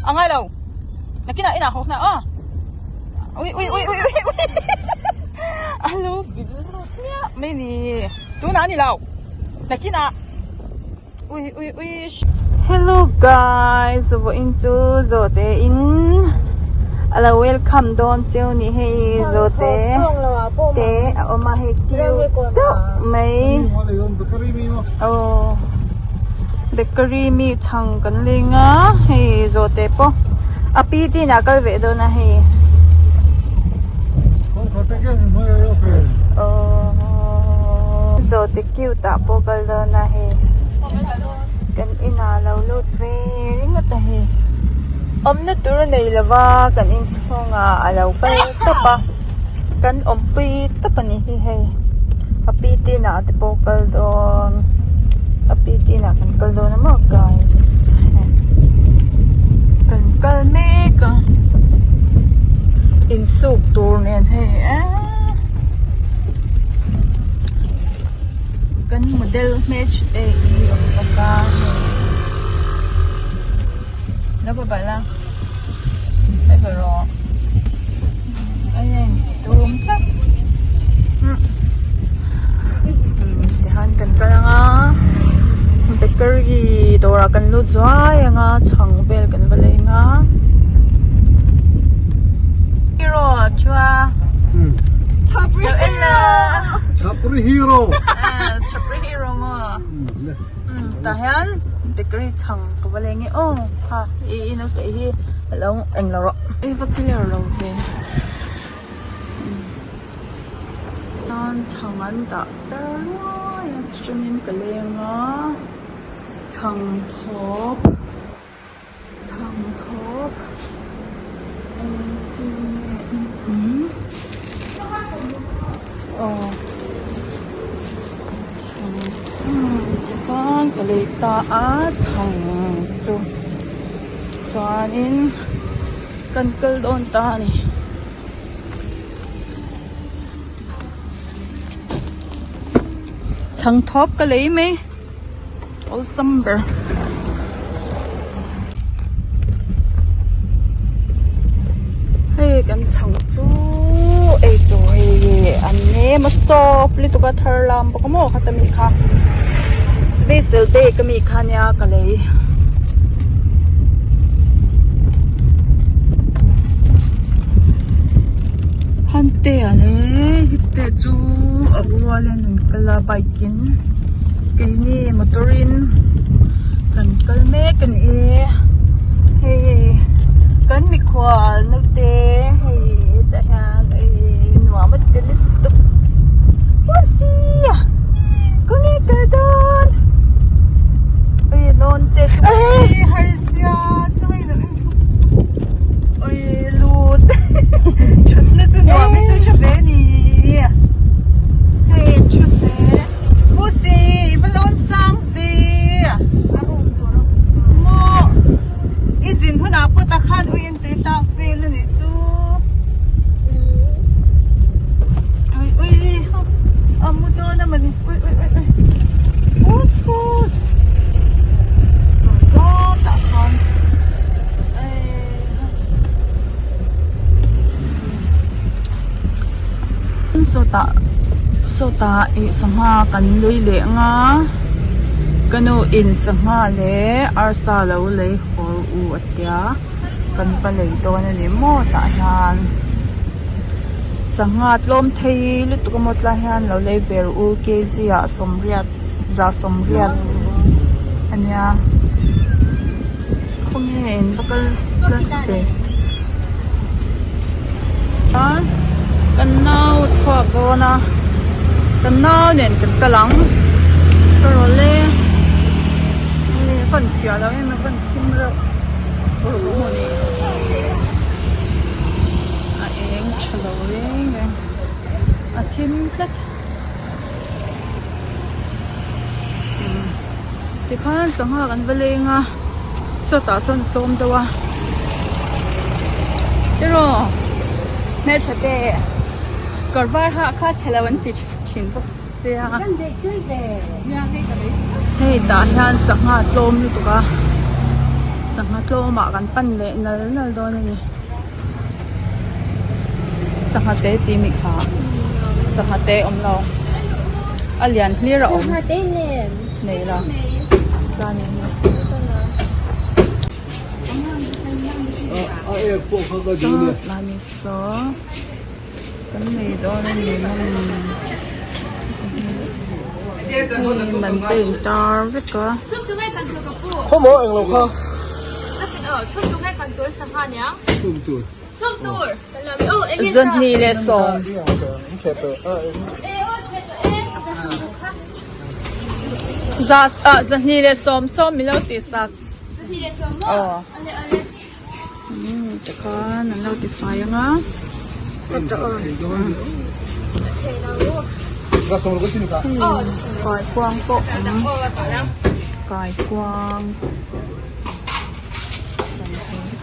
A ngai lo. Nakinah inah haw hna aw. Ui ui ui ui ui ui. A lo bil lut miah mai ni. Tunah a ni lo. Nakinah. Ui ui ui. Hello guys, vawiin chu zawhte in a lo welcome dawn cheu ni hei zawhte te a awm a hei cute deuh mai aw bakery mi chhang kan leng a hei zawhte pawh a pi te inah a kal ve dawn a hei aww zawhte cute ah pawh kal dawn a hei kan inah lo lut ve ringawt a hei awmna tur a nei lova kan inchhungah a lo kal tawp a kan awmpui tawp a ni hi hei a pi te inah te pawh kal dawn a pi te inah kan kal dawn a maw guys kan kal mek a insuk tur nen hei eee. Kan model hmeltha te hi a awm bawk a lo va balh a hei va rawh a en tum tlat tihian kan kal ang a bakery dawrah kan lut zuai ang a chhang vel kan va leng a hero chua lo en la. Chapri hero. Chapri hero maw. Tah hian bakery chhang ka va leng e aw ha i i naute hi a lo eng lo rawh. I va clear lo ve. Tan chhang an dah tar ruai a chuanin ka leng a chhang thawp. Chhang thawp eng chi nge aw chhang tikhan ka lei ta a chhang chu chuanin kan kal dawn ta a ni. Chhang thawp ka lei mai. Awlsam ber. Hei kan chhang chu ei tur hei an nem a soft lutuk a thar lam bawk a maw khata mi kha basil te ka mi kha nia ka lei. Hante a leh hite chu a rualin an kal a bike in. Keini motor in kan kal mek a ni e hei kan mikhual naute hei hetah hian ei nuam a ti lutuk mahse khawnge kal dawn hei lawn te chu hei harsia chu hei lo en ui lut thutna chu nuam hi chu hre ve a ni hei thutna. Pusi i va lawn sang ve maw i zin hunah pawh tak khan ui an tui tak vel a nih chu ui ui a mu dawn a mawni ui ui ui ui pus pus sawtah sawn Sawtah sawtah ih sangha kan lei leh ang a ka nu in sangha leh arsa lo lei haw u a tia kan va lei dawn a ni maw tah hian sangha tlawm thei lutuk a maw tlai hian lo lei ve rawh u kg ah sawmriat za sawmriat a nia khawnge in va kal ve chuan kan nau chhuak dawn a kan nau nen kan kal ang ka rawn le hei a van fiah lo em a van thim reuh a eng tha lo reng reng a thim tlat. Tikhan sangha kan va leng a sawtah sawn a tlawm deuh a tiraw hmeltha te kawr var ha kha chhe lo an ti thin bawk si che a hei tah hian sangha a tlawm lutuk a. Sangha tlawmah kan pan leh nal nal dawn a ni. Sangha te tih mi kha sangha te awm lo a lian hlir a awm nei lo chuanin mahni saw kan nei dawn a ni hei man te in tar vek a. 2 leh 7. Za ah 2 leh 7 sawm min lo tih sak. Aw. Umm tikhan an lo ti fai ang a. Kaikuang pawh a awm kaikuang.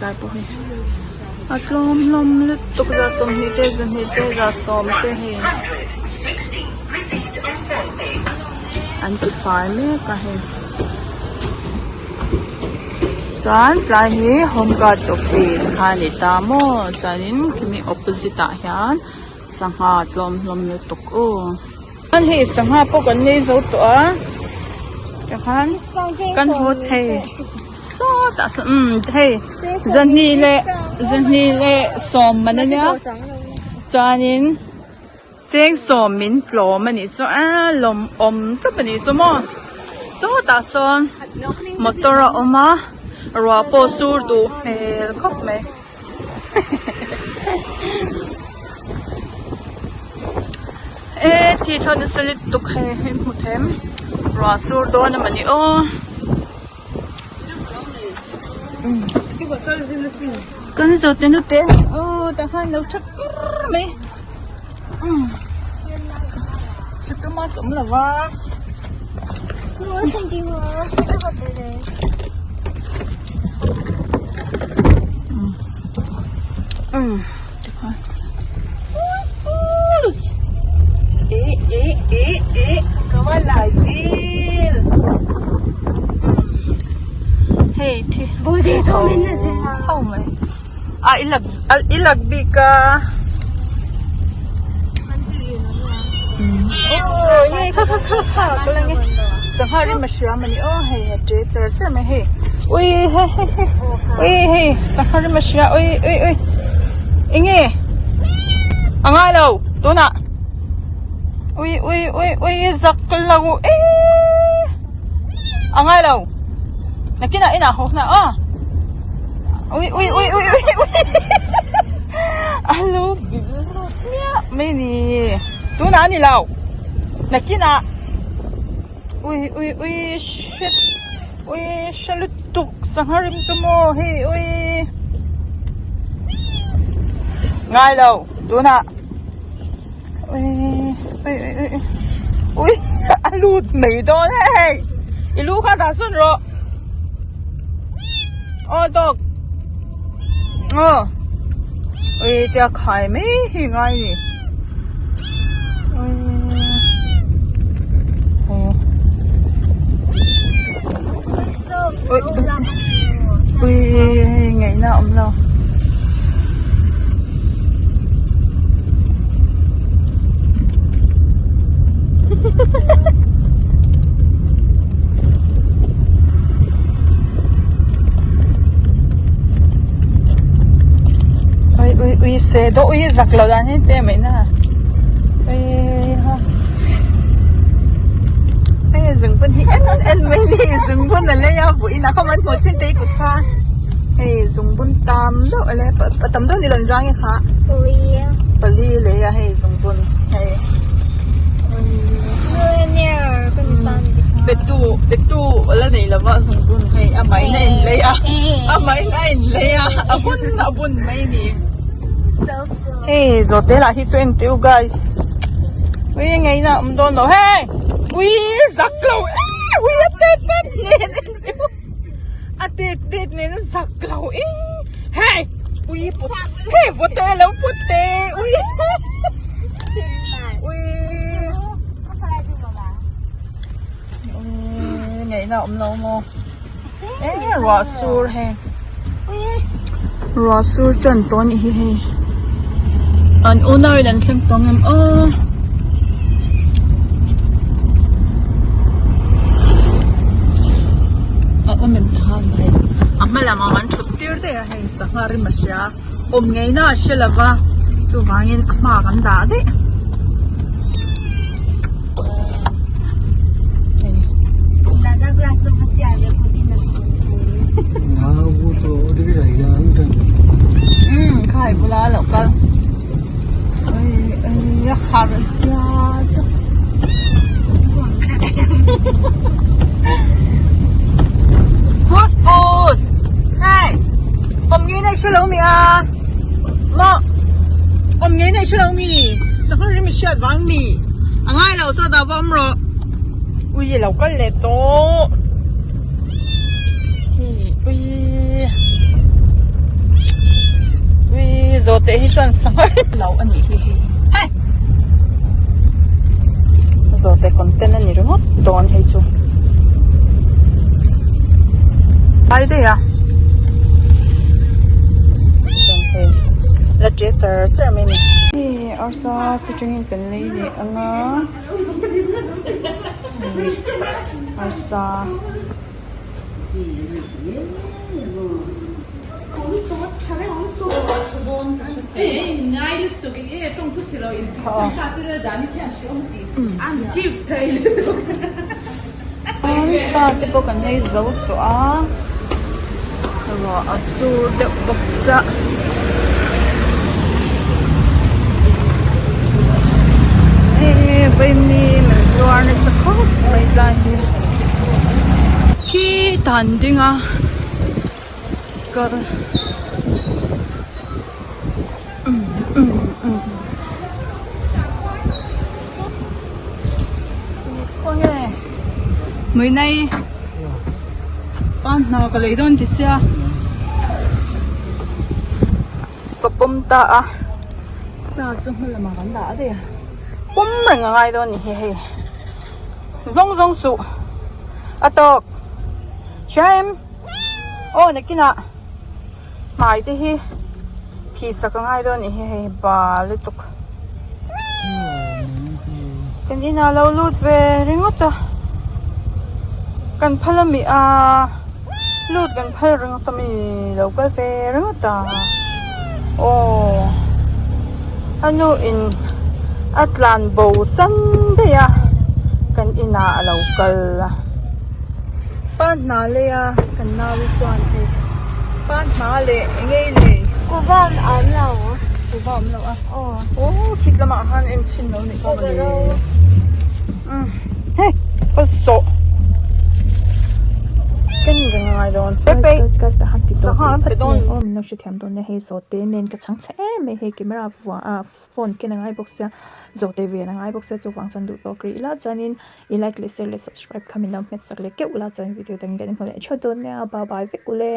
Tlai pawh hi a tlawm hlawm lutuk 20 te 2 te 10 te hei an ti fai mek a hei chuan tlai hi home guard office kha a ni ta maw chuanin khimi opposite ah hian sangha tlawm hlawm lutuk aw. Chuan hei sangha pawh kan nei zo tawh a tikhan kan haw thei sawtah sawn umm hei 2 leh 2 leh 7 man ania chuanin cheng 10 min tlawm a nih chu a lawmawm tawp a nih chu maw sawtah sawn motor a awm a ruah pawh sur duh hmel khawp mai. E thi thawn nasa lutuk hei hei hmu them ruah sur dawn a mawni aw kan zawt te hnute aw tah khan lo tha kur mai sutuma awm lo va. I lak bik a aw nge kha kha kha kha ka la nge sangha rim a hria mawni aw hei a ṭe char char mai hei ui he he he ui hei sangha rim a hria ui ui ui eng nge a ngai lo tunah ui ui ui ui zak lo e a ngai lo nakinah inah haw hna aw ui ui ui ui ui ui a lo bil lut miah mai ni tunah a ni lo nakinah ui ui ui shit ui hre lutuk sangha rim chu maw hei ui ngai lo tunah ui ui ui ui ui a lut mai dawn e hei i lu kha dah sawn rawh aw dog aw ui tia khai mai hi ngai ni ui ui ui ngaihna a awm lo. Ui ui ui se do ui zak lo dan hi te mai na ui ha ui zung bun hi en en mai ni zung bun a lei a vui na khaw man hmuh chin te kut kha hei zung bun tam deuh a le pa tam deuh ni lo zang hi kha pali lei a hei zung bun hei petu petu la nei lova zung bun hei a mai na in lei a a mai na in lei a a bun a bun mai ni hei zawhte lah hi chu en teh u guys ui ngei na awm dawn lo hei ui zak lo e ui a tet tet nen en teh u a tet tet nen a zak lo e hei ui put hei vote lo put teh ui ui ui ngaihna awm lo maw e ruah sur hei. Ruah sur tan tawh a nih hi hei an unau in an thleng tawh ngem aw. A awm em ta han hei a hma lamah an thut tir daih a hei sangha rim a hria awm ngei na a hre lova chuvangin a hma kan dah daih. Khai bula lo kal Pus pus Hei Awm ngei nei hre lo mi a Maw Awm ngei nei hre lo mi Sangha rim i hriat vang mi A ngai lo saw dah va awm rawh Ui a lo kal leh tawh Hei ui Ui zawh teh hi chuan sangha lo a nih hi hei Hei Zawh teh content a ni ringawt dawn hei chu Ai daih a Chuan hei la ṭe char char mai a ni. Hei arsa te tangin kan lei leh ang a arsa. Arsa te pawh kan lei zo tawh a ruah a sur deuh bawk chiah. Hei vaimim an zuar nasa khawp mai tlai hi khitah an ding a kal khawnge mui nei pa hna ka lei dawn ti sia ka pawm ta a sa chu hma lamah kan dah daih a pawm reng a ngai dawn a ni hi hei zawng zawng suh a tawk hria em aw nakinah hmai te hi phih sak a ngai dawn a nih hi hei bal lutuk kan inah lo lut ve ringawt a kan phal ami a lut kan phal ringawt ami lo kal ve ringawt a aw a nu in a tlan bo san daih a kan inah a lo kal a. Pan hna lei a kan nau hi chuan hei pan hna leh eng nge lei Kuhva a awm lo Kuhva a awm lo a aw khit lamah khan en chhin lo nih kha mawle umm hei ka sawh ka ni reng angai dawn sangha an pe dawn aw min lo hrethiam dawn nia hei zawhte nen ka chhang chhe em mai hei camera vuah a phone ken angai bawk sia zawhte ven angai bawk sia chuvang chuan duh tawk rih ila chuanin I like leh share leh subscribe kha min lo hmet sak leh keuh la chuan video dang hian i hmu leh theuh dawn nia bye bye vek ule.